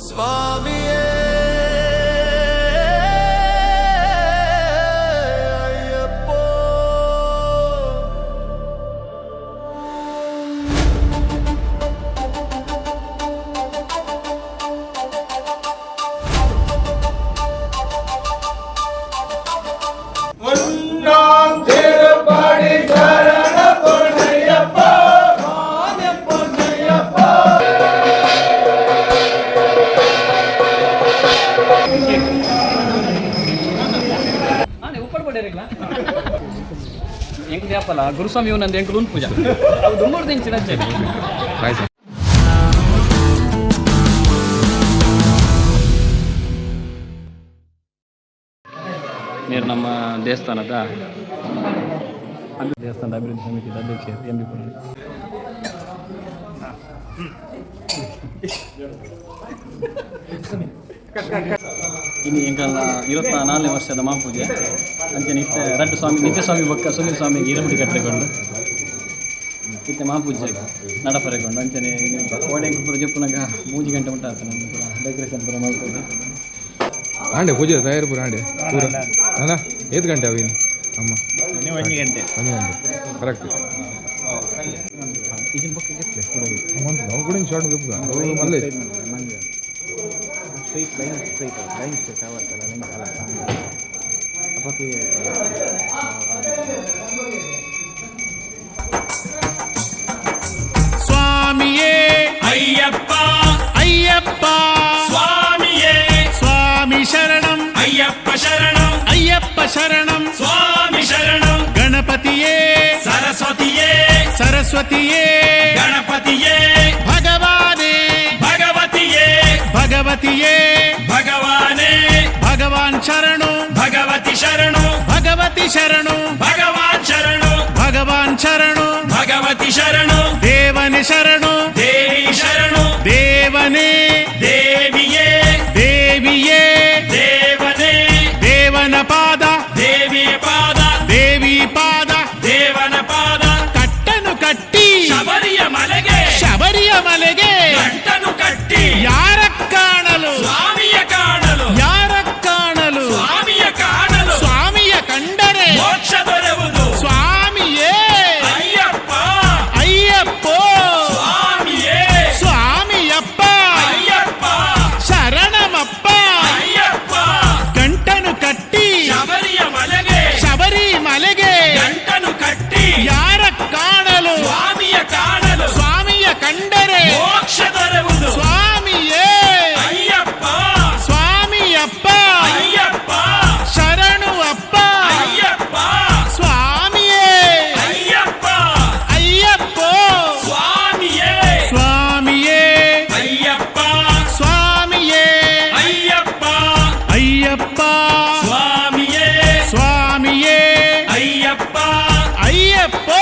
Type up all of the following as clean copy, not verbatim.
ಸ್ವಾಮಿಯೇ ಅಯ್ಯಪ್ಪೋ. ಎಂಕ್ ಯಾಪಲ ಗುರುಸ್ವಾಮಿ ಇವನಂದು ಎಂಕುಲು ಪೂಜಾ ಅವು ದುಮ್ಮೂರು ದಿಂಚಿನ. ನೀರು ನಮ್ಮ ದೇವಸ್ಥಾನದ ದೇವಸ್ಥಾನದ ಅಭಿವೃದ್ಧಿ ಸಮಿತಿಯ ಅಧ್ಯಕ್ಷ ಎಂ ಬಿ ಪುರಾಣಿ. ಇನ್ನು ಎಂಕಲ್ನ 24ನೇ ವರ್ಷದ ಮಹಾಪೂಜೆ. ಅಂಚೆ ನಿತ್ಯ ರಡ್ಡು ಸ್ವಾಮಿ, ನಿತ್ಯ ಸ್ವಾಮಿ ಬೊಕ್ಕ ಸುನೀಲ್ ಸ್ವಾಮಿಗೆ ಇರಮುಡಿ ಕಟ್ಟೆಕೊಂಡು ಇತ್ತೆ ಮಹಾಪೂಜೆ ನಡಪರೆಕೊಂಡು. ಅಂಚನೆ ಕೋಡೆ ಪೂರ ಜಪ್ಪುನಾಗ 3 ಗಂಟೆ ಉಂಟು ಆತ. ನಮ್ಗೆ ಪೂರ ಡೆಕೋರೇಷನ್ ಪೂರ ಮಾಡ್ಕೊಂಡು. ಆಂಡೆ, ಪೂಜೆ ತಯಾರು ಪೂರ ಆಂಡೆ ಪೂರ ಅಲ್ಲ. ಏತ್ ಗಂಟೆ ಅವಿನ್ ಅಮ್ಮ? 1 ಗಂಟೆ. 1 ಗಂಟೆ ಕರೆಕ್ಟ್. ಇದನ್ನ ಬೊಕ್ಕ ಗೆತ್ಲೆ ಕೂಡ. ಅವು ಕೂಡ ಶಾರ್ಟ್ ಗೊಪ್ಪುಗ ಅವು ಮಲ್ಲೆ. Straight line, straight line, straight ಆವತ್ತಲ್ಲ ಲೈನ್ ಅಲ್ಲ, ಅಪ್ಪ ಕ್ಲಿಯರ್. ಸ್ವಾಮಿಯೇ. ಅಯ್ಯಪ್ಪ. ಅಯ್ಯಪ್ಪ. ಸ್ವಾಮಿಯೇ. ಸ್ವಾಮಿ ಶರಣಂ. ಅಯ್ಯಪ್ಪ ಶರಣಂ. ಅಯ್ಯಪ್ಪ ಶರಣಂ. ಸ್ವಾಮಿ ಶರಣಂ. ಗಣಪತಿಯೇ. ಸರಸ್ವತಿಯೇ. ಸರಸ್ವತಿಯೇ. ಗಣಪತಿಯೇ. ಭಗವಾನೇ. ಭಗವತಿಯೇ. ಭಗವತಿಯೇ. ಭಗವಾನೇ. ಭಗವಾನ್ ಶರಣು. ಭಗವತಿ ಶರಣು. ಭಗವತಿ ಶರಣು. ಭಗವಾನ್ ಶರಣು. ಭಗವಾನ್ ಶರಣು. ಭಗವತಿ ಶರಣು. ದೇವನೇ ಶರಣು. ದೇವಿ ಶರಣು. ದೇವನೇ. ದೇವಿಯೇ. ದೇವಿಯೇ. ದೇವನೇ. ದೇವನ ಪಾದ. ದೇವಿಯ ಪಾದ. ದೇವಿ ಪಾದ. ದೇವನ ಪಾದ. ಕಟ್ಟನು ಕಟ್ಟಿ. ಶಬರಿಯ ಮಲೆಗೆ. ಶಬರಿಯ ಮಲೆಗೆ. ಗಂಟನು ಕಟ್ಟಿ. ಯಾರ ಕಾಣಲು? ಸ್ವಾಮಿಯ ಕಾಣಲು. ಯಾರ ಕಾಣಲು? ಸ್ವಾಮಿಯ ಕಾಣಲು. ಸ್ವಾಮಿಯ ಕಂಡರೆ ಮೋಕ್ಷ ದೊರೆವುದು. ಸ್ವಾಮಿಯೇ. ಅಯ್ಯಪ್ಪ. ಅಯ್ಯಪ್ಪೋ. ಸ್ವಾಮಿಯೇ. ಸ್ವಾಮಿಯಪ್ಪ. ಅಯ್ಯಪ್ಪ. ಶರಣಮಪ್ಪ. ಅಯ್ಯಪ್ಪ. ಗಂಟನು ಕಟ್ಟಿ. ಶಬರಿಯ ಮಲೆಗೆ. ಶಬರಿ ಮಲೆಗೆ. ಗಂಟನು ಕಟ್ಟಿ. ಯಾರ ಕಾಣಲು? ಸ್ವಾಮಿಯ ಕಾಣಲು. ಸ್ವಾಮಿಯ ಕಂಡರೆ ಮೋಕ್ಷ ದೊರೆವುದು. ಸ್ವಾಮಿಯೇ. ಅಯ್ಯಪ್ಪ. ಸ್ವಾಮಿಯಪ್ಪ. ಅಯ್ಯಪ್ಪ. ಶರಣು ಅಪ್ಪ. ಅಯ್ಯಪ್ಪ. ಸ್ವಾಮಿಯೇ. ಅಯ್ಯಪ್ಪ. ಅಯ್ಯಪ್ಪೋ. ಸ್ವಾಮಿಯೇ. ಸ್ವಾಮಿಯೇ. ಅಯ್ಯಪ್ಪ. ಸ್ವಾಮಿಯೇ. ಅಯ್ಯಪ್ಪ. ಅಯ್ಯಪ್ಪ. ಸ್ವಾಮಿಯೇ. ಸ್ವಾಮಿಯೇ. ಅಯ್ಯಪ್ಪ. ಅಯ್ಯಪ್ಪೋ.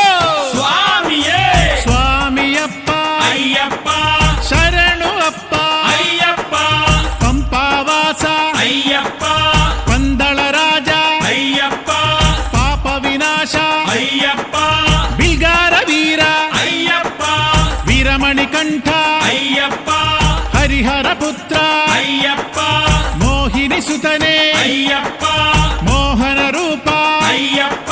ಸ್ವಾಮಿಯೇ. ಸ್ವಾಮಿಯಪ್ಪ. ಅಯ್ಯಪ್ಪ. ಶರಣು ಅಪ್ಪ. ಅಯ್ಯಪ್ಪ. ಪಂಪಾವಾಸ. ಅಯ್ಯಪ್ಪ. ಪಂದಳ ರಾಜ. ಅಯ್ಯಪ್ಪ. ಪಾಪ ವಿನಾಶ. ಅಯ್ಯಪ್ಪ. ಬಿಲ್ಗಾರ ವೀರ. ಅಯ್ಯಪ್ಪ. ವೀರಮಣಿ ಕಂಠ. ಅಯ್ಯಪ್ಪ. ಹರಿಹರ ಪುತ್ರ. ಅಯ್ಯಪ್ಪ. ಮೋಹಿನಿ ಸುತನೆ. ಅಯ್ಯಪ್ಪ. ಮೋಹನ ರೂಪ. ಅಯ್ಯಪ್ಪ.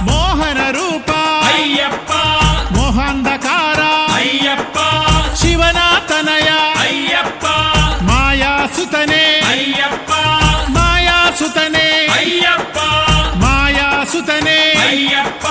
ಮೋಹನ ರೂಪ. ಅಯ್ಯಪ್ಪ. ಮೋಹಾಂಧಕಾರ. ಅಯ್ಯಪ್ಪ. ಶಿವನಾತನಯ. ಅಯ್ಯಪ್ಪ. ಮಾಯಾಸುತನೆ. ಅಯ್ಯಪ್ಪ. ಮಾಯಾಸುತನೆ. ಅಯ್ಯಪ್ಪ. ಮಾಯಾಸುತನೆ. ಅಯ್ಯಪ್ಪ.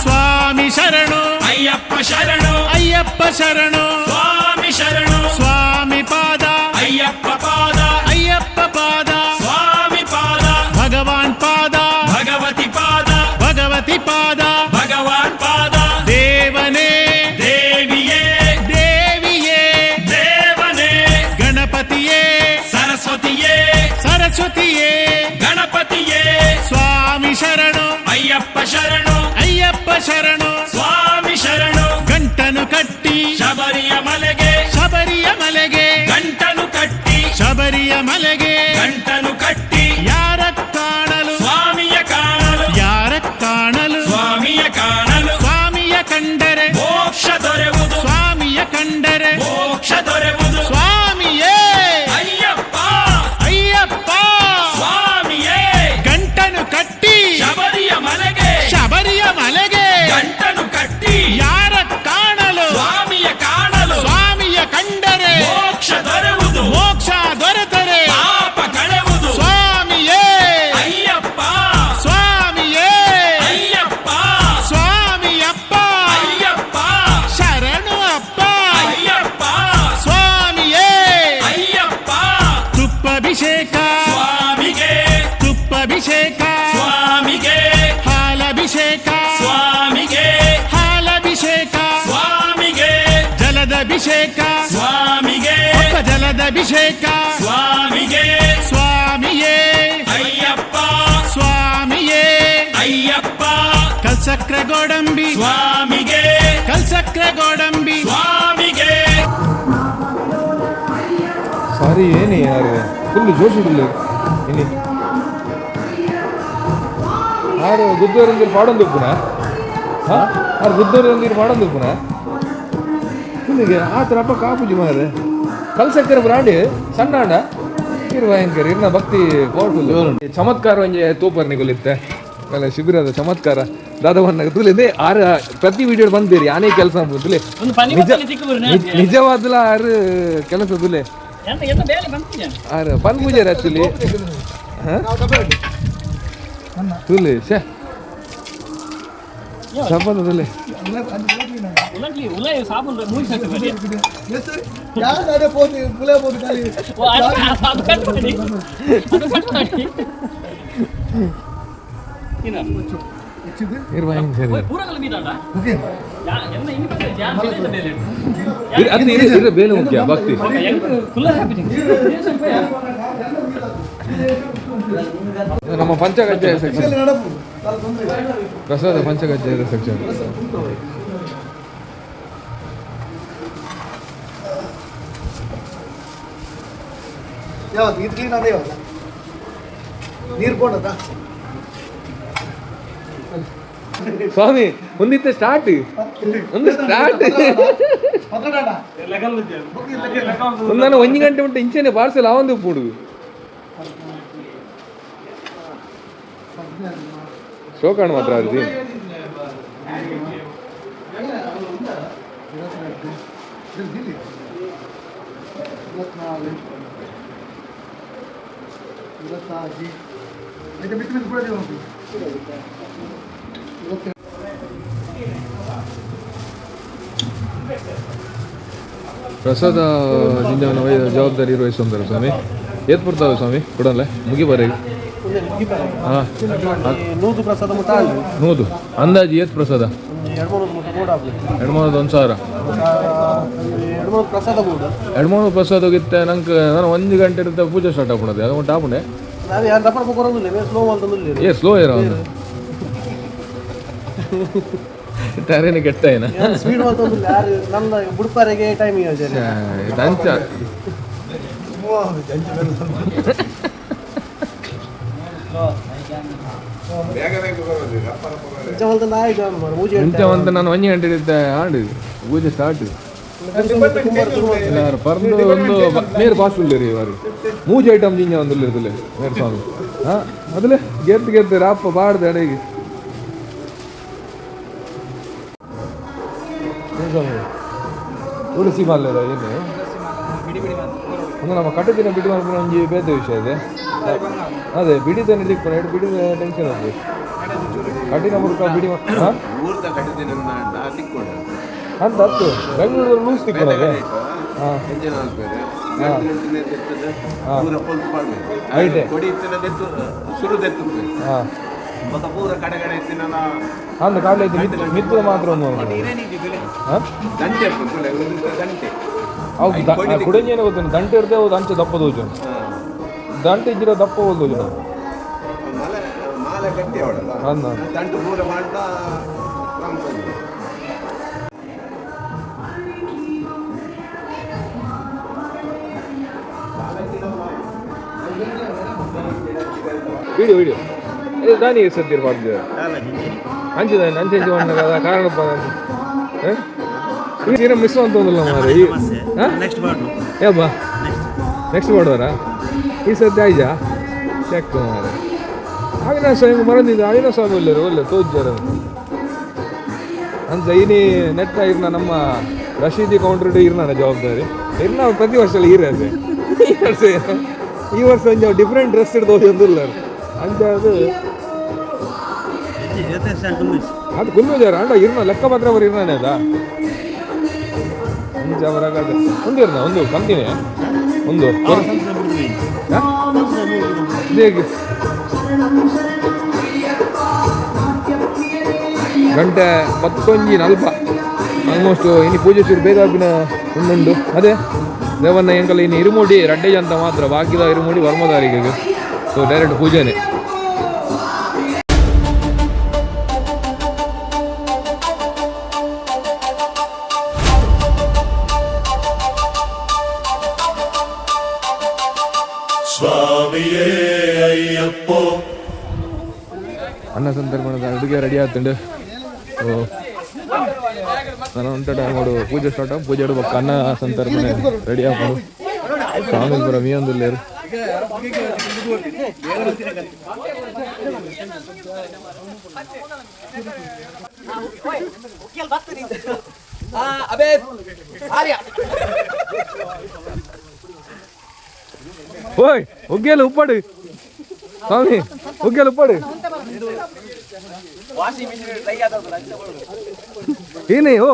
ಸ್ವಾಮಿ ಶರಣು. ಅಯ್ಯಪ್ಪ ಶರಣು. ಅಯ್ಯಪ್ಪ ಶರಣು. ಸ್ವಾಮಿ ಶರಣು. ಸ್ವಾಮಿ ಪಾದ. ಅಯ್ಯಪ್ಪ ಪಾದ. ಅಯ್ಯಪ್ಪ ಪಾದ. ಸ್ವಾಮಿ ಪಾದ. ಭಗವಾನ್ ಪಾದ. ಭಗವತಿ ಪಾದ. ಭಗವತಿ ಪಾದ. ಭಗವಾನ್ ಪಾದ. ದೇವನೇ. ದೇವಿಯೇ. ದೇವಿಯೇ. ದೇವನೇ. ಗಣಪತಿಯೇ. ಸರಸ್ವತಿಯೇ. ಸರಸ್ವತಿಯೇ. ಗಣಪತಿಯೇ. ಸ್ವಾಮಿ ಶರಣು. ಅಯ್ಯಪ್ಪ ಶರಣು. ಅಯ್ಯಪ್ಪ ಶರಣು. ಸ್ವಾಮಿ ಶರಣು. ಗಂಟನು ಕಟ್ಟಿ. ಶಬರಿಯ ಮಲೆಗೆ. ಶಬರಿಯ ಮಲೆಗೆ. ಗಂಟನು ಕಟ್ಟಿ. ಶಬರಿಯ ಮಲೆಗೆ. ಗಂಟನು ಕಟ್ಟಿ. ಯಾರ ಕಾಣಲು? ಸ್ವಾಮಿಯ ಕಾಣಲು. ಯಾರ ಕಾಣಲು? ಸ್ವಾಮಿಯ ಕಾಣಲು. ಸ್ವಾಮಿಯ ಕಂಡರೆ ಮೋಕ್ಷ ದೊರೆವುದು. ಸ್ವಾಮಿಯ ಕಂಡರೆ ಮೋಕ್ಷ ದೊರೆವುದು. ಸ್ವಾಮಿಯೇ. ಅಯ್ಯಪ್ಪ. ಹಾಲಭಿಷೇಕ ಸ್ವಾಮಿಗೆ, ಹಾಲಭಿಷೇಕ ಸ್ವಾಮಿಗೆ, ಹಾಲಭಿಷೇಕ ಸ್ವಾಮಿಗೆ, ಜಲದಭಿಷೇಕ ಸ್ವಾಮಿಗೆ, ಜಲದಭಿಷೇಕ ಸ್ವಾಮಿಗೆ, ಸ್ವಾಮಿಯೇ ಅಯ್ಯಪ್ಪ, ಸ್ವಾಮಿಯೇ ಅಯ್ಯಪ್ಪ, ಕಲ್ಸಕ್ರೆ ಗೋಡಂಬಿ ಸ್ವಾಮಿಗೆ, ಕಲ್ಸಕ್ರೆ ಗೋಡಂಬಿ ಸ್ವಾಮಿಗೆ. ಸಾರಿ ಏನೇ ಯಾರು ಫುಲ್ ಜೋಶ್ ಇಡಲಿ ಇನಿ ಆರು ಗುದ್ದೋರಂದಿರು ಪಾಡೊಂದು ಉಪ್ಪುನ. ಹಾಂ, ಆರು ಗುದ್ದೋರಂದಿರು ಪಾಡೊಂದು ಉಪ್ಪುನ. ಫುಲ್ಲಿಗೆ ಆ ಥರ ಅಪ್ಪ ಕಾಪುಜಿ ಮಾರೆ. ಕಲ್ಸಕ್ಕರೆ ಬ್ರಾಂಡಿ ಸಣ್ಣ ಅಣ್ಣ ಇರು ಭಯಂಕರ ಇರ್ನ ಭಕ್ತಿ ಪವರ್ಫುಲ್ ಚಮತ್ಕಾರ. ಒಂಜಿ ತೂಪರ್ನಿ ಕೊಲಿತ್ತೆ ಅಲ್ಲ ಶಿಬಿರದ ಚಮತ್ಕಾರ ದಾದವನ್ನ ತುಲಿದೆ. ಆರ ಪ್ರತಿ ವಿಡಿಯೋ ಬಂದಿರಿ ಯಾನೇ ಕೆಲಸ ತುಲೆ. ಒಂದು ಪನಿ ನಿಜ ಬತ್ತಲಿ ತಿಕ್ಕು ಬುರ್ನೆ. ನಿಜವಾದ್ಲ ಆರು ಕೆಲಸ ತುಲೆ. ಎಂತ ಎಂತ ಬೇಲೆ ಬಂತಿದೆ? ಆರು ಪನ್ ಪೂಜಾರಿ ಆಕ್ಚುಲಿ ತುಲೆ. ಛೇ, ಸಪದ ತುಲೆ. ಉಲಂಗ್ಲಿ ಉಲೈ ಸಾಬೂನ್ ಮೂವಿ ಸೆಟ್ ಬರಿ. ಯಾರು ಪೋದು ಪುಲೆ ಪೋದು ಖಾಲಿ. ಓ, ಅದು ಅದು ಕಟ್ ಮಾಡಿ, ಅದು ಕಟ್ ಮಾಡಿ. ಇನ್ನ ಇರ್ ಭಯಂಕರ. ಓಯ್, ಪೂರಗಲ ಮೀದಾಂಡ ಯಾ ಎನ್ನ ಇನಿ ಬಂದ ಜಾನ್ ಬೇಲೆ ಬೇಲೆ. ಅದು ಇರು ಇರು ಬೇಲೆ ಮುಖ್ಯ ಭಕ್ತಿ. ಎಂಕ್ ಕುಲ್ಲ ಹ್ಯಾಪಿ. ನಮ್ಮ ಪಂಚಕಜ್ಜಾಯ ಸೆಕ್ಷನ್. ನಡಪು ತೊಂದರೆ. ಪ್ರಸಾದ ಪಂಚಕಜ್ಜಾಯದ ಸೆಕ್ಷನ್. ಯಾವ್ದು ಇದು ಕ್ಲೀನ್ ಅದೇ ಯಾವ್ದು ನೀರು ಕೊಡದಾ? ಸ್ವಾಮಿ, ಒಂದಿತ್ತೆ ಸ್ಟಾರ್ಟ್, ಒಂದು ಸ್ಟಾರ್ಟ್. ಪತ್ರಡಾಡ. ಒಂದು ನಾನು ಒಂಜಿ ಗಂಟೆ ಉಂಟು ಇಂಚೆನೆ ಪಾರ್ಸೆಲ್ ಆವೊಂದು ಉಪ್ಪುಡು. ಶೋಕಾಣ್ ಮಾತ್ರ ಅರ್ಜಿ. 24, 26 అయితే ಮಿತ್ ಮಿತ್ ಕೂಡ 28. ಪ್ರಸಾದ ಜಿಂಜವನ ಜವಾಬ್ದಾರಿ ವಹಿಸೊಂದರ ಸ್ವಾಮಿ. ಏತ್ ಪುರ್ತಾವೆ ಸ್ವಾಮಿ ಕೊಡಲ್ಲ ಮುಗಿ ಬರ. ಹಾಂ. 100 ಪ್ರಸಾದ ಮುಟ್ಟ. 100 ಅಂದಾಜು ಏತ್ ಪ್ರಸಾದ? 200 ಮುಟ್ಟ ಬೋರ್ಡ್ ಆಗ್ಬೇಕು. 200 1,000. 200 ಪ್ರಸಾದ ಬೋರ್ಡ್. 200 ಪ್ರಸಾದ ಹೋಗಿತ್ತೆ. ನಂಗೆ ನಾನು 1 ಗಂಟೆ ಇರುತ್ತೆ ಪೂಜೆ ಸ್ಟಾರ್ಟ್ ಆಗ್ಬಿಡೋದು. ಅದು ಉಂಟು ಆಪುಂಡೆ. ನಾವು ಯಾರು ದಪ್ಪ ಬರೋದಿಲ್ಲ, ಸ್ಲೋ ಅಂತಂದಿಲ್ಲ. ಏ ಸ್ಲೋ ಇರೋ ಒಂದು ತರೇನೆ ಕೆಟ್ಟ ಏನ? ಸ್ಪೀಡ್ ಅಂತಂದಿಲ್ಲ ಯಾರು ನನ್ನ ಬುಡ್ಪಾರೆಗೆ ಟೈಮಿಂಗ್. ಅಂಚ. ಮುಂಚೆ ಒಂದು ನಾನು 1 ಗಂಟೆ ಇರುತ್ತೆ ಆಂಡು ಪೂಜೆ ಸ್ಟಾರ್ಟ್. ಪರ್ದು ಒಂದು ನೇರು ಪಾಸ್ ಉಳ್ಳೇರಿ ಇವರು ಮೂಜು ಐಟಮ್ ಜಿಂಜ ಒಂದು ಇರ್ತದೆ ನೇರು ಸ್ವಾಮಿ. ಹಾಂ, ಮೊದಲೇ ಗೆದ್ದು ಗೆದ್ದು ರಾಪ ಬಾಡ್ದು ಅಡೆಗೆ. ಏನು ಸ್ವಾಮಿ, ತುಳಸಿ ಮಾಲೆ ಏನು? ಒಂದು ನಮ್ಮ ಕಟ್ಟುತ್ತಿನ ಬಿಡಿ ಮಾಡ್ಕೊಂಡು ಒಂಜಿ ಬೇತೆ ವಿಷಯ ಇದೆ. ಅದೇ ಬಿಡಿತಾನೆ ದಿಕ್ಕು ಎರಡು ಬಿಡಿ ಟೆನ್ಷನ್ ಅದು ಕಟ್ಟಿನ ಮುರುಕ ಬಿಡಿ. ಹಾಂ, ಅಂತ ಹತ್ತು ಬೆಂಗಳೂರಲ್ಲಿ ಲೂಸ್ ತಿಕ್ಕೊಳಗೆ. ಹಾಂ ಹಾಂ ಹಾಂ ಐತೆ. ಹಾಂ, ಅಂದ ಕಾಡ್ಲೆ ಐತೆ. ಮಿತ್ತು ಮಿತ್ತು ಮಾತ್ರ ಒಂದು. ಹಾಂ, ಅವು ಕುಡಂಜಿ ಏನು ಗೊತ್ತೇನು ದಂಟೆ ಇರ್ತದೆ. ಅವು ಅಂಚೆ ದಪ್ಪ ದೋಜು ದಂಟೆ ಇದ್ದಿರೋ ದಪ್ಪ ಹೋದೋಜು ಅಂದ. ವಿಡಿಯೋ ವಿಡಿಯೋ ಇದು ದಾನಿ ಸದ್ಯರು ಮಾಡ್ತಿದ್ದಾರೆ. ಅಂಚಿದ ಅಂಚೆ ಅಂಚೆ ಕಾರಣ ಏನೋ ಮಿಸ್ ಅಂತ ಒಂದಿಲ್ಲ ಮಾರ್ರೆ. ಈ ನೆಕ್ಸ್ಟ್ ಬಾರ್ಡು. ಯಬ್ಬಾ, ನೆಕ್ಸ್ಟ್ ಮಾಡುವರಾ? ಈ ಸದ್ಯ ಆಯ್ಜಾ ಚೆಕ್ ಮಾರ್ರೆ. ಅವಿನಾಶ್ ಸ್ವಾಮಿ ಮರಂದಿದ್ದು. ಅವಿನಾಶ್ ಸ್ವಾಮಿ ಒಳ್ಳೆರು ಒಳ್ಳೆ ತೋಜ್ಜಾರ ಅಂಚ. ಇನಿ ನೆಟ್ಟ ಇರ್ನ ನಮ್ಮ ರಶೀದಿ ಕೌಂಟರ್ ಇರ್ನ ಜವಾಬ್ದಾರಿ ಇರ್ನ. ಪ್ರತಿ ವರ್ಷ ಇರ ಅದೇ. ಈ ವರ್ಷ ಈ ವರ್ಷ ಒಂಜಿ ಡಿಫ್ರೆಂಟ್ ಡ್ರೆಸ್ ಹಿಡ್ದು ಒಂದಿಲ್ಲ ಅಂಚ. ಅದು ಅದು ಕುಲ್ಲುಜಾರ ಅಂಡ ಇರ್ನ ಲೆಕ್ಕ ಪತ್ರ ಬರ ಇರ್ನಾನೆ ಅದ ಅಂಚ ಬರಾಗ ಒಂದು ಇರ್ನ ಒಂದು ಕಂತಿನೇ ಒಂದು. ಹೇಗೆ? ಗಂಟೆ 10:40 ಆಲ್ಮೋಸ್ಟ್ ಇನಿ ಪೂಜೆ ಶುರು ಬೇಗ ಆಪಿನ ಉಂಡುಂಡು. ಅದೇ ದೇವನ್ನ ಎಂಕಲ್ ಇನ್ನು ಇರುಮುಡಿ ರಡ್ಡೆ ಅಂತ ಮಾತ್ರ ಬಾಕಿದ ಇರುಮುಡಿ ವರ್ಮದಾರಿಗೆ. ಸೊ ಡೈರೆಕ್ಟ್ ಪೂಜೆನೆ. ಸ್ವಾಮಿಯೇ ಅಯ್ಯಪ್ಪೋ. ಅನ್ನ ಸಂತರ್ಪಣದ ಅಡುಗೆ ರೆಡಿ ಆತುಂಡು. ನಾನು ಉಂಟ ಟೈಮ್ ಪೂಜೆ ಸ್ಟಾರ್ಟ್, ಪೂಜೆ ಇಡ್ಬೇಕು. ಅನ್ನ ಸಂತರ್ಪಣೆ ರೆಡಿ ಆಪುಂಡು. ಸ್ವಾಮಿ ಪೂರ ಮೀಯೊಂದುಲ್ಲೆರ್. ಓಯ್ ಉಗ್ಗೇಲು ಉಪ್ಪಾಡು ಸ್ವಾಮಿ, ಉಗ್ಗೇಲು ಉಪ್ಪಾಡು. ಏನೇ ಓ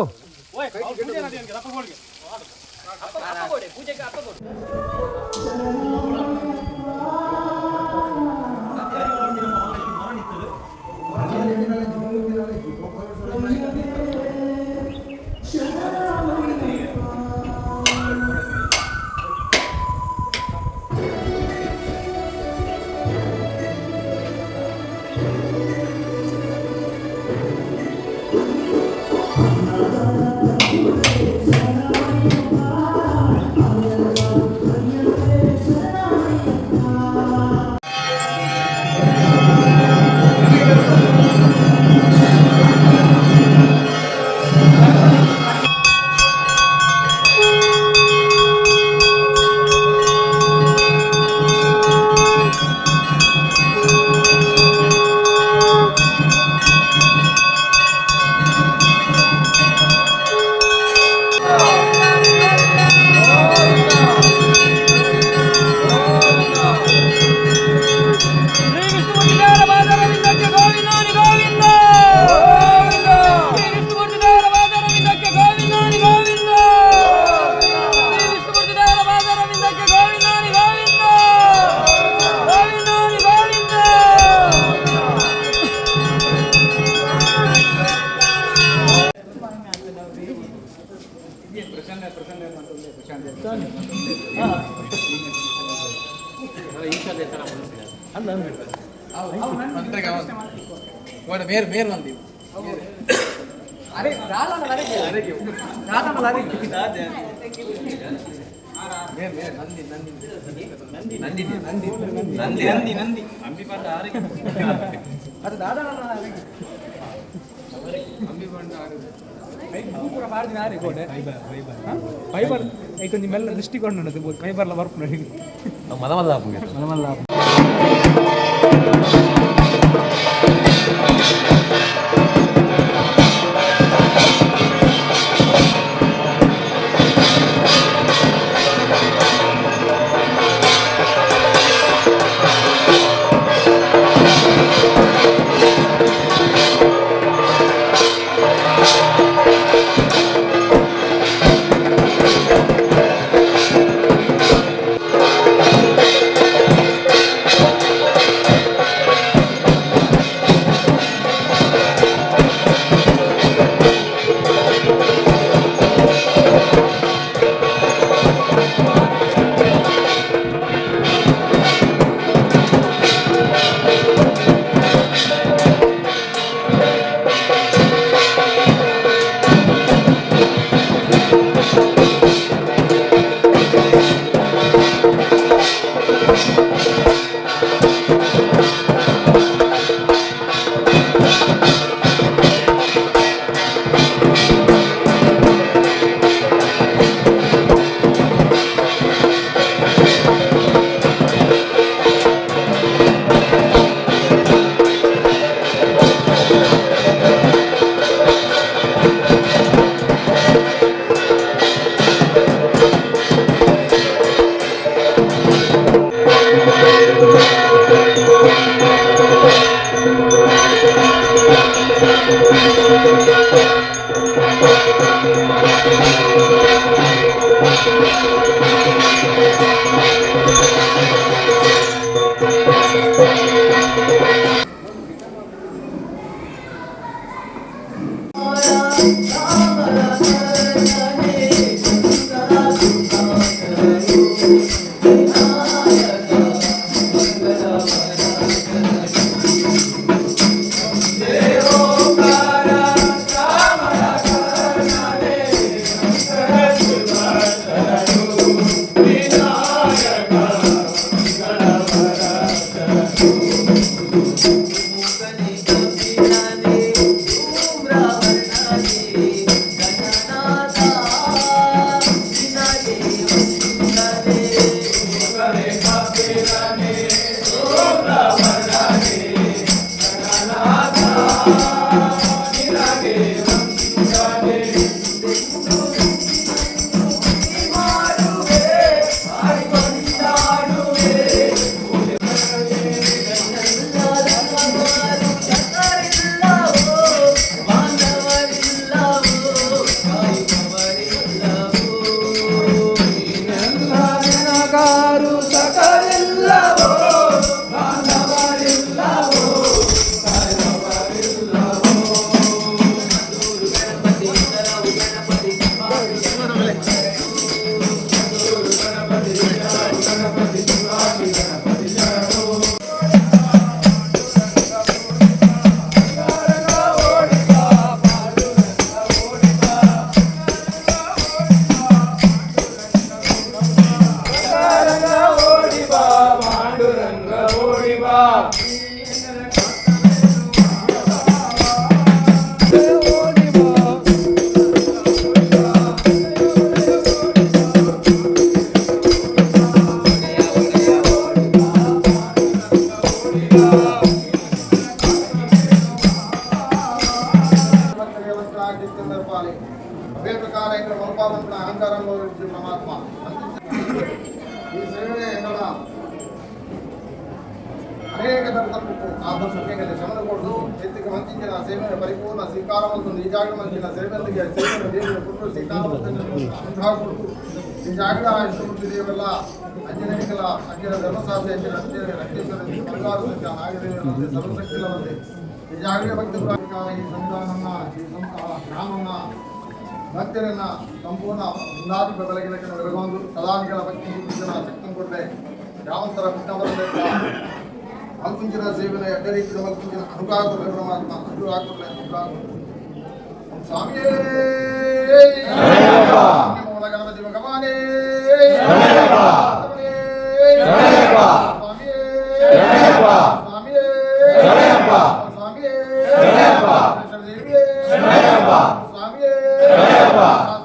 ಫೈಬರ್ ಐಕೊಂಜಿ ಮೆಲ್ಲ ದೃಷ್ಟಿಕೋನ ಫೈಬರ್ಲ ಬರ್ಪುಂಡು. ಮದ ಮದ. ಮಲ್ಲ. ಸಕರಿಲ್ಲವೋ ಬಾಂಧವರಿಲ್ಲವೋ ಸಾಯಬರಿಲ್ಲವೋ. ಗಣಪತಿ ಗಣಪತಿ ಗಣಪತಿ ಗಣಪತಿ ಗಣಪತಿ ಶರಣು. ಪಾಂಡುರಂಗ ಓಡಿಬಾ. ಅದೇ ಪ್ರಕಾರ ಮಲ್ಪಾದಂತ ಅಹಂಕಾರ ಪರಮಾತ್ಮ ಈ ಸೇವೆ ಎನ್ನಡ అనేక తరతలకు ఆదర్శంగా శమన కొడుతూ ఎత్తికి వంచిన సేవను పరిపూర్ణ స్వీకారవంతుంది. ఈ జాగ్రత్త మంచిన సేవెందుకు సేవను దేవుని పురుడు స్వీకారవంతుడు కొడుకు. ఈ జాగ్రత్త ఇష్టమూర్తి దేవల్ల అంజనేయుల అంజన ధర్మశాస్త్రి అంజన అంజన రంగేశ్వర బంగారు సంఖ్య నాగదేవుల సర్వశక్తుల వంది. ఈ జాగ్రత్త భక్తి ఈ సంతానన్న ఈ గ్రామన్న ಭಕ್ತರನ್ನ ಸಂಪೂರ್ಣ ಮುಂದಾದಿ ಬೆಳಗಿನ ಬೆಳಗೊಂದು ಸದಾನಿಗಳ ಭಕ್ತಿ ಶಕ್ತಿ ಕೊಟ್ಟೆ ಯಾವಂತರ ಕೃಷ್ಣ ಮಲ್ಕುಂಚಿನ ಸೇವನೆ ಅಡ್ಡ ರೀತಿಯ ಮಲ್ಕುಂಚಿನ ಅನುಗ್ರಹ ಕೊಡಲೆ ಪರಮಾತ್ಮ, ಅನುಗ್ರಹ ಕೊಡಲೆ, ಅನುಗ್ರಹ ಕೊಡಲೆ. ಸ್ವಾಮಿಯೇ ಮೂಲ ಗಣಪತಿ ಭಗವಾನೇ, ಸ್ವಾಮಿಯೇ, ಸ್ವಾಮಿಯೇ, ಸ್ವಾಮಿಯೇ, ದೇವಿಯೇ, ಸ್ವಾಮಿಯೇ,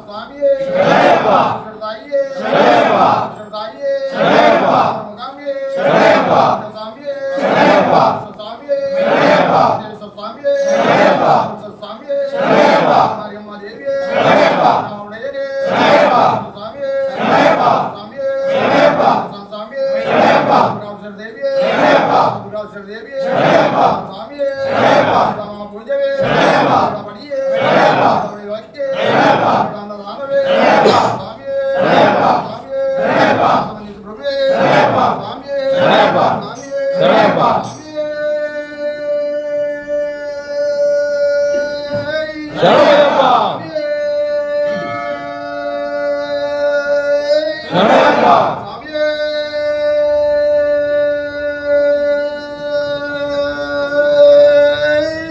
ಸ್ವಾಮಿಯೇ, ತಾಯಿಯೇ, ತಾಯಿಯೇ, ಮುಗಾಂಬಿಯೇ, ಸ್ವಾಮಿಯೇ, ಸ್ವಾಮಿಯೇ, ಸ್ವಾಮಿಯೇ, ಸ್ವಾಮಿಯೇ, ಮಾರಿಯಮ್ಮ ದೇವಿಯೇ, ಒಡೆಯನೇ, ಸ್ವಾಮಿಯೇ, ಸ್ವಾಮಿಯೇ, ಸ್ವಾಮಿಯೇ, ದೇವಿಯೇ, ದೇವಿಯೇ, ಸ್ವಾಮಿಯೇ, ರಾಮ ಪೂಜವೇ, ಪಡಿಯೇ, ವಾಕ್ಯೇ, ದಾನವೇ, ಸ್ವಾಮಿಯೇ, ಸ್ವಾಮಿಯೇ, ಪ್ರಭುವೇ, ಸ್ವಾಮಿಯೇ, ಸ್ವಾಮಿಯೇ, ಶರಣಯ್ಯಪ್ಪ. ಶರಣಯ್ಯಪ್ಪ.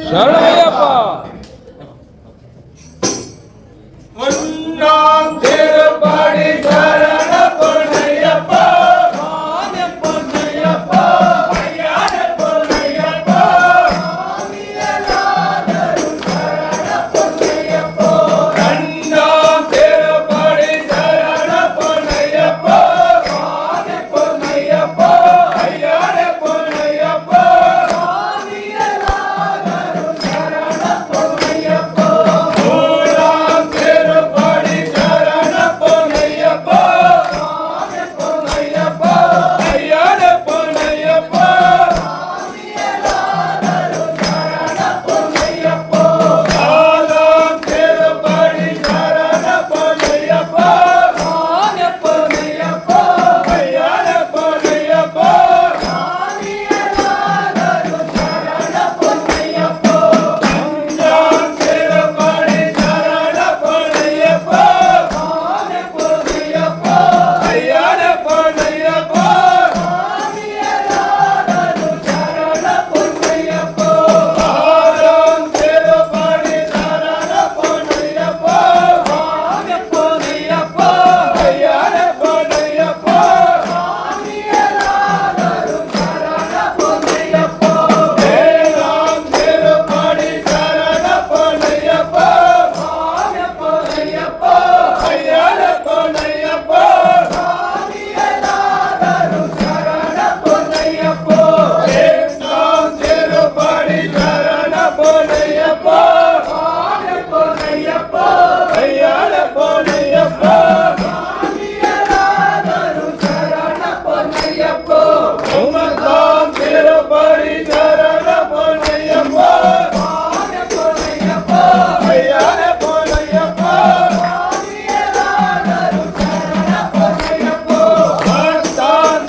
ಶರಣಯ್ಯಪ್ಪ. ஒன்றாம் திருப்படி சரண பொன்னையப்பா, பொன்னையப்பா, ஐயான பொன்னையப்பா, இரண்டாம் திருப்படி சரண பொன்னையப்பா, பொன்னையப்பா, ஐயான பொன்னையப்பா, மூன்றாம் திருப்படி சரண பொன்னையப்பா, பொன்னையப்பா, ஐயான பொன்னையப்பா, நாலாம் திருப்படி சரண பொன்னையப்பா, பொன்னையப்பா, ஐயான பொன்னையப்பா, அஞ்சாம் திருப்படி சரண பொன்னையப்பா, பொன்னையப்பா, ஐயான பொன்னையப்பா, ஆறாம் திருப்படி சரண பொன்னையப்பா, பொன்னையப்பா, ஐயான பொன்னையப்பா, ஏழாம் திருப்படி சரண பொன்னையப்பா, பொன்னையப்பா, ஐயான பொன்னையப்பா, எட்டாம் திருப்படி சரண பொன்னையப்பா, பொன்னையப்பா, ஐயான பொன்னையப்பா, ஒன்பதாம் திருப்படி சரண பொன்னையப்பா, பொன்னையப்பா, ஐயான பொன்னையப்பா, பத்தாம்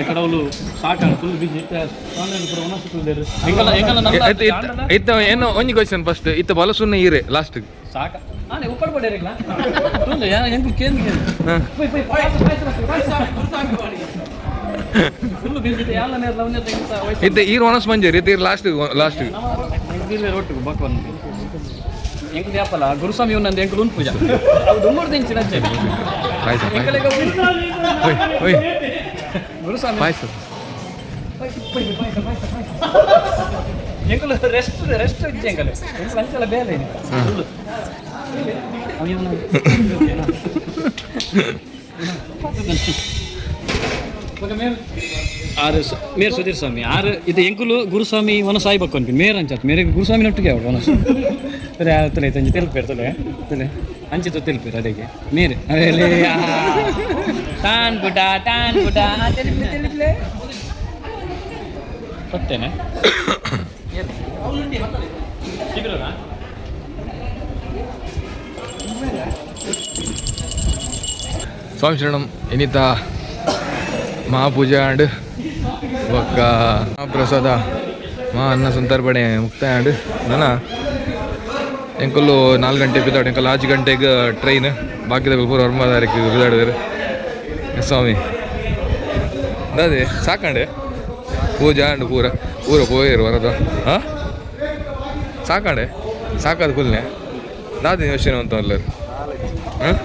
ಎಕಡವಲು ಸಾಕಾಣ ಫುಲ್ ಬಿಜಿ ಎಂಕಲ ಎಂಕಲ ಇತ್ತ ಏನೋ ಒಂಜಿ ಕ್ವಶನ್ ಫಸ್ಟ್ ಇತ್ತ ಬಲಸುನ್ನ ಈರೆ ಲಾಸ್ಟ್ ಸಾಕ ಆನೆ ಉಪ್ಪಡ್ ಪಡೇರಿಲ್ಲ ತೂಲೆ ಯಾ ಎಂಕುಲು ಕೇಂದ್ರ ಕೇಂದ್ರ ಪೋಯ್ ಪೋಯ್ ಪಾಯಸ ಪಾಯಸ ಫುಲ್ ಬಿಜಿ ಇತ್ತೆ ಯಾಲ ನೇರ್ಲ ಒಂಜೆ ತೆಗಿತ ವಯಸ್ಸು ಇತ್ತ ಈರ್ ಒಣಸ್ ಮಂಜೇರಿ ಇತ್ತ ಈರ್ ಲಾಸ್ಟ್ ಲಾಸ್ಟ್ ಎಂಕುಲು ರೊಟ್ಟು ಬಕ್ ಬಂದು ಎಂಕುಲು ಯಾಪಲ ಗುರುಸ್ವಾಮಿ ಉನ್ನಂದು ಎಂಕುಲು ಉಂಟು ಪೂಜಾ ಅವು ದುಮ್ಮುರ್ದು ಇಂಚಿನ ಅಂಚೆ ಪಾಯಸ ಎಂಕಲೆಗ ಓಯ್ ಓಯ್ ಗುರುಸ್ವಾಮಿ ಪಾಯಸ ಎಂಕುಲು ರೆಸ್ಟ್ ರೆಸ್ಟ್ ಇಜ್ಜಿ ಎಂಕಲೆ ಎಂಕುಲು ಅಂಚಲ ಬೇಲೆ ಫುಲ್ಲು ಆರು ಮೇರ್ ಸುಧೀರ್ ಸ್ವಾಮಿ ಆರು ಇದು ಎಂಕುಲು ಗುರುಸ್ವಾಮಿ ವನಸಾಯಿ ಬಕ್ಕು ಅನ್ಪಿ ಮೇರ್ ಅಂಚಾತ್ ಮೇರೆ ಗುರುಸ್ವಾಮಿ ನೊಟ್ಟಿಗೆ ಅವಳು ವನಸು ಸರಿ ತಲೆ ತಂಜಿ ತೆಲ್ಪೇರು ತಲೆ ತಲೆ ಅಂಚಿತ ತೆಲ್ಪೇರು ಅದಕ್ಕೆ ಮೇರೆ ಅದೇ ಟಾನ್ ಪುಟ ಟಾನ್ ಪುಟ ತೆಲಿಪ್ಲೆ ತೆಲಿಪ್ಲೆ ಕೊಟ್ಟೇನೆ ಸ್ವಾಮಿ ಶರಣಂ ಎನಿತ ಮಹಾಪೂಜೆ ಆಂಡ್ ಬೊಕ್ಕ ಮಹಾಪ್ರಸಾದ ಮಹಾ ಅನ್ನ ಸಂತರ್ಪಣೆ ಮುಕ್ತಾಯ ಆಂಡ್ ನನ ಎಂಕಲ್ಲು 4 ಗಂಟೆ ಬಿದ್ದಾಡು ಎಂಕಲ್ 5 ಗಂಟೆಗೆ ಟ್ರೈನ್ ಬಾಕಿದ ಪೂರ ಹೊರ್ಮದಾರಿಗೆ ಬಿದ್ದಾಡಿದ್ರು ಸ್ವಾಮಿ ಅದೇ ಸಾಕಂಡೆ ಪೂಜೆ ಆಂಡ್ ಪೂರ ಪೂರ ಪೋಯರು ವರದ ಹಾಂ ಸಾಕಂಡೆ ಸಾಕಾದ ಕುಲ್ನೆ ದಾದಿ ಯೋಚನೆ ಅಂತ ಅಲ್ಲರು ಹಾಂ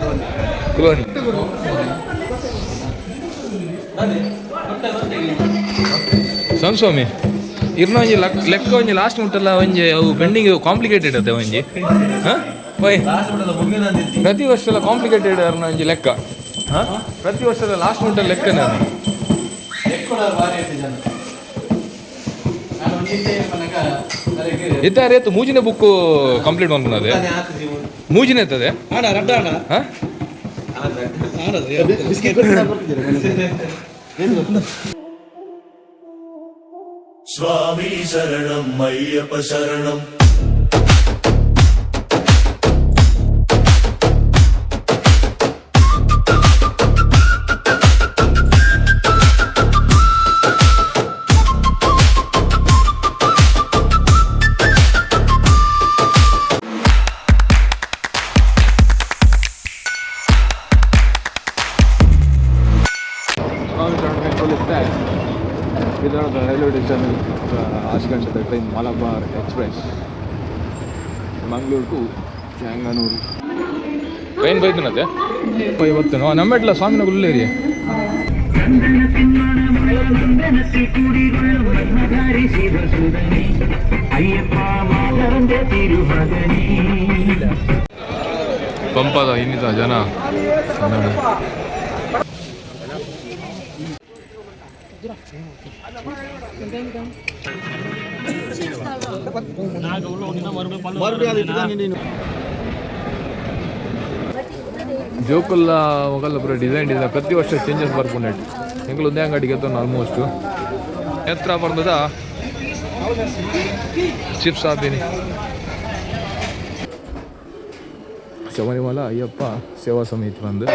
ಕುಲೋನಿ ಸ್ವಾಮಿ ಸ್ವಾಮಿ ಇರ್ನ ಒಂಜಿ ಲೆಕ್ಕ ಒಂಜಿ ಲಾಸ್ಟ್ ಮುಟ್ಟಲ್ಲ ಒಂಜಿ ಅವು ಪೆಂಡಿಂಗ್ ಕಾಂಪ್ಲಿಕೇಟೆಡ್ ಅತ್ತೆ ಒಂಜಿ ಹಾಂ ಓಯ್ ಪ್ರತಿ ವರ್ಷದ ಕಾಂಪ್ಲಿಕೇಟೆಡ್ ಅರ್ನ ಒಂಜಿ ಲೆಕ್ಕ ಹಾಂ ಪ್ರತಿ ವರ್ಷದ ಲಾಸ್ಟ್ ಮುಟ್ಟಲ್ಲ ಲೆಕ್ಕ ನಾನು ಇತ್ತ ರೇತು ಮೂಜಿನ ಬುಕ್ ಕಂಪ್ಲೀಟ್ ಮಾಡ್ಕೊಂಡದೆ ಮೂಜಿನ ಇರ್ತದೆ ಹಾಂ ಸ್ವಾಮಿ ಶರಣಂ ಅಯ್ಯಪ್ಪ ಶರಣಂ. ಸ್ವಾಮಿ ಶರಣಂ ಕೊಲ್ಲಿಸ್ತೆ ವಿಧಾನದ railway station 6 ಗಂಟೆದ train Malabar express Mangaluru to Chengannur train ಬೈತನತೆ ಇವತ್ತು ನಮ್ಮೆಟ್ಲ ಸ್ವಾಮಿನ ಗುಲ್ಲೇರಿ ಪಂಪದ ಇನ್ನಿತ ಜನ ಜೋಕುಲ್ಲ ಮೊಗಲ ಪೂರ ಡಿಸೈನ್ ಡಿಸೈನ್ ಪ್ರತಿ ವರ್ಷ ಚೇಂಜಸ್ ಬರ್ಪುಂಡು ಎಂಕುಲು ಒಂದೇ ಅಂಗಡಿಗೆ ಆಲ್ಮೋಸ್ಟ್ ಎತ್ತರ ಬರ್ತದ ಚಿಪ್ಸ್ ಆತೀನಿ ಶಬರಿಮಲ ಅಯ್ಯಪ್ಪ ಸೇವಾ ಸಮಿತಿ ಬಂದು.